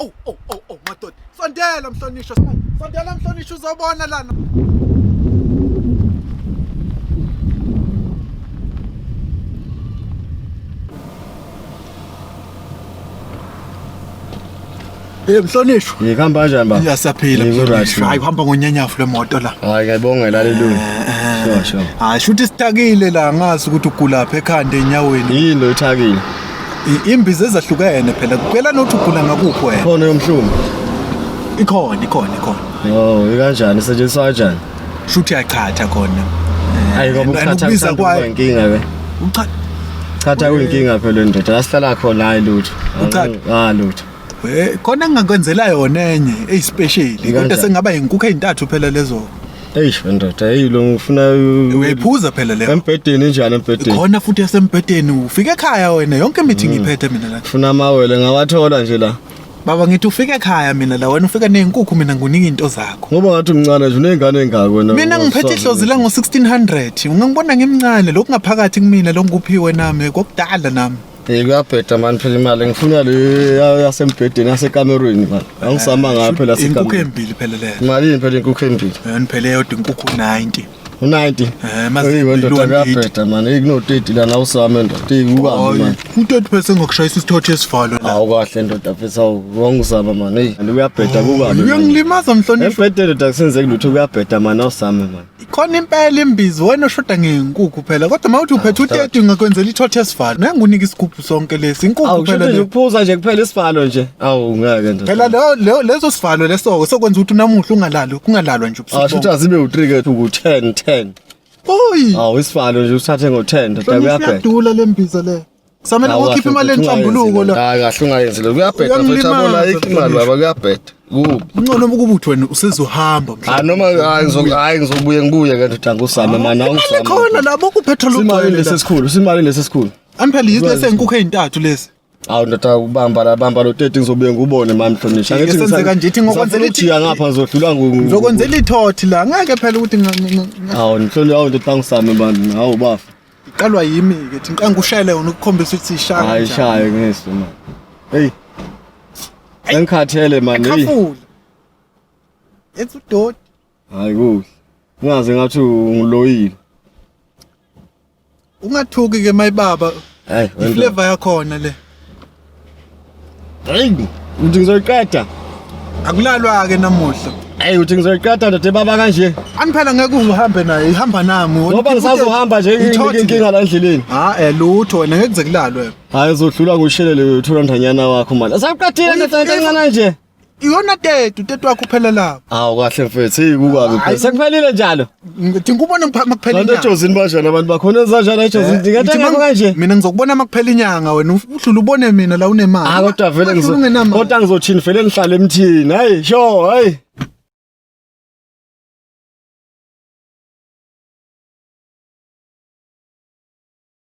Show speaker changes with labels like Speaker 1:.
Speaker 1: Oh oh oh oh madoda. Sondela mhlonishwa. Sondela mhlonishwa uzobona lana. Hey mhlonishwa.
Speaker 2: Ngihamba kanjani baba?
Speaker 1: Ngiyasaphila
Speaker 2: Ngiku right,
Speaker 1: mhlonishwa. Hayi
Speaker 2: man.
Speaker 1: uhamba ngonyanyafu lemoto la.
Speaker 2: Hayi ngiyabonga laleluni. Sure sure.
Speaker 1: Hayi shuthi sitakile la ngazi ukuthi ugulaphi ekhanda enyaweni.
Speaker 2: Yini lo ithakile?
Speaker 1: Imbiza ezahlukene phela. Kuphela nothi ugula ngakuphi wena.
Speaker 2: Khona yomhlungu.
Speaker 1: Ikhona ikhona ikhona.
Speaker 2: Oh, ikanjani? Isetshenziswa kanjani?
Speaker 1: Shuthi uyachatha khona.
Speaker 2: Hayi ngoba
Speaker 1: And
Speaker 2: ukuchatha
Speaker 1: ukubiza
Speaker 2: kuthanda ukuba
Speaker 1: kwayo.
Speaker 2: inkinga ke.
Speaker 1: Ucha
Speaker 2: Chatha kuyinkinga phela ndoda. La sihlala khona hayi lutho.
Speaker 1: Uchatha?
Speaker 2: Ah lutho.
Speaker 1: We khona engingakwenzela yona enye eyispecial. Kodwa
Speaker 2: Ikanjani?
Speaker 1: sengaba inkukhu ezintathu phela lezo.
Speaker 2: Eish ndoda, hey lo ngifuna
Speaker 1: Uyayiphuza phela leyo.
Speaker 2: Embhedeni njani embhedeni?
Speaker 1: Khona futhi yasembhedeni ufike ekhaya wena yonke imithi ngiyiphethe mina la.
Speaker 2: Ngifuna amawele ngawathola nje la.
Speaker 1: Baba ngithi ufike ekhaya mina la wena ufika nezinkukhu mina ngunika into zakho.
Speaker 2: Ngoba ngathi umncane nje unengane engaka wena.
Speaker 1: Mina ngiphethe ihlozi la ngo1600 ungangibona ngimncane lokhu ngaphakathi kumina lokuphiwe nami kokudala nami.
Speaker 2: Hey kuyabheda mani phela imali ngifuna le yasembhedeni yasekamerweni mani. Angisama ngayo phela
Speaker 1: Inkukhu
Speaker 2: sekamerweni.
Speaker 1: embili phela leyo.
Speaker 2: Malini phela inkukhu embili?
Speaker 1: Yona phela eyodwa inkukhu 90.
Speaker 2: U90.
Speaker 1: Eh, mazi-
Speaker 2: Hey wena ndoda
Speaker 1: 180.
Speaker 2: kuyabheda mani. Hey kuno 30 lana awusame ndoda. Hey kukabi mani.
Speaker 1: U30% ngokushayisa isithotho esivalo la.
Speaker 2: Awu kahle ndoda mfethu awu wangizama mani. Hey kuyabheda kukabi. mani.
Speaker 1: Uyangilimaza mhlonishwa.
Speaker 2: Embhedeni ndoda kusenzeki lutho kuyabheda mani awusame mani.
Speaker 1: Ikhona impela imbizi wena oshoda ngenkukhu phela kodwa mawuthi uphethe u30 ungakwenzela ithotho esivalo. Ngeke ngunike isigubhu sonke lesi inkukhu
Speaker 2: Awu
Speaker 1: phela
Speaker 2: kusho nje
Speaker 1: le.
Speaker 2: ukuphuza nje kuphela isivalo nje. Awu ngeke ndoda.
Speaker 1: Phela leyo leso sivalo leso sokwenza ukuthi namuhla ungalali kungalalwa nje
Speaker 2: Ah
Speaker 1: ubusuku.
Speaker 2: shuthi azibe u3 ke u10 10.
Speaker 1: Oyi.
Speaker 2: Awu isivalo nje usithathe ngo10 ndoda
Speaker 1: Mhlonishwa
Speaker 2: kuyabheda.
Speaker 1: iyadula le mbiza le. Kusamele ngokhipha imali enhlambuluko la.
Speaker 2: Hayi kahle ungayenzi lo kuyabheda futhi
Speaker 1: Uyangilimaza,
Speaker 2: yabona ayikho imali baba kuyabheda. Kubi.
Speaker 1: Ngcono ukuba uthi wena usezohamba
Speaker 2: Ah noma hayi ngizoku hayi ngizobuye ngibuye ke ndoda ngusame mani
Speaker 1: Imali
Speaker 2: awusame.
Speaker 1: khona labo kupetrol
Speaker 2: Simali lesi esikhulu, simali lesi esikhulu.
Speaker 1: Amphela yithi lesi enkukhu ezintathu lesi.
Speaker 2: Awu ndoda ubamba la bamba lo 30 ngizobuye ngubone mani mhlonishwa.
Speaker 1: Ke senze kanje, ithi ngokwenzela ithi-
Speaker 2: ithi ngapha ngizodlula ngu.
Speaker 1: Ngizokwenzela ithothi la ngeke phela ukuthi
Speaker 2: Awu nhloni awu ndoda ngisame mani awu bafa.
Speaker 1: iqalwa yimi ke thi ngiqanga ushayele wona ukukhombisa ukuthi ishaya.
Speaker 2: Hayi shaye ngeso mani. Hey. Sengikhathele mani hey.
Speaker 1: Khafula. Yenza udoti.
Speaker 2: Hayi kuhle. Ungaze ngathi ungiloyile.
Speaker 1: Ungathuki ke mayibaba.
Speaker 2: Hayi
Speaker 1: Iflavor yakhona le.
Speaker 2: Hayi uthi ngizoyiqeda.
Speaker 1: Akulalwa ke namuhla.
Speaker 2: Hayi uthi ngizoyiqeda ndoda baba kanje.
Speaker 1: Aniphela ngeke uhambe naye, ihamba nami.
Speaker 2: Ngoba ngisazohamba nje
Speaker 1: Ithothi
Speaker 2: inkinga la endleleni.
Speaker 1: Ha eh lutho wena ngeke kuze kulalwe.
Speaker 2: Hayi uzodlula ngushelele uthola ntanyana wakho manje. Asaqathile ndoda encane nje.
Speaker 1: Iyona tetu, tetu wakho phela lapho.
Speaker 2: Awu kahle mfethu, hey kukabi phela. Sekuphelile njalo.
Speaker 1: Ngithi ngikubona makuphela
Speaker 2: Kanti
Speaker 1: inyanga.
Speaker 2: ejozini banjani abantu bakhona enza njani ejozini?
Speaker 1: Ngithi
Speaker 2: Ndingathi kanje.
Speaker 1: Mina ngizokubona makuphela inyanga wena udlula ubone mina la unemali.
Speaker 2: Ah kodwa vele
Speaker 1: Ungadlula
Speaker 2: ngizo
Speaker 1: ungenamali.
Speaker 2: kodwa ngizothini vele ngihlale emthini. Hayi sure, hayi.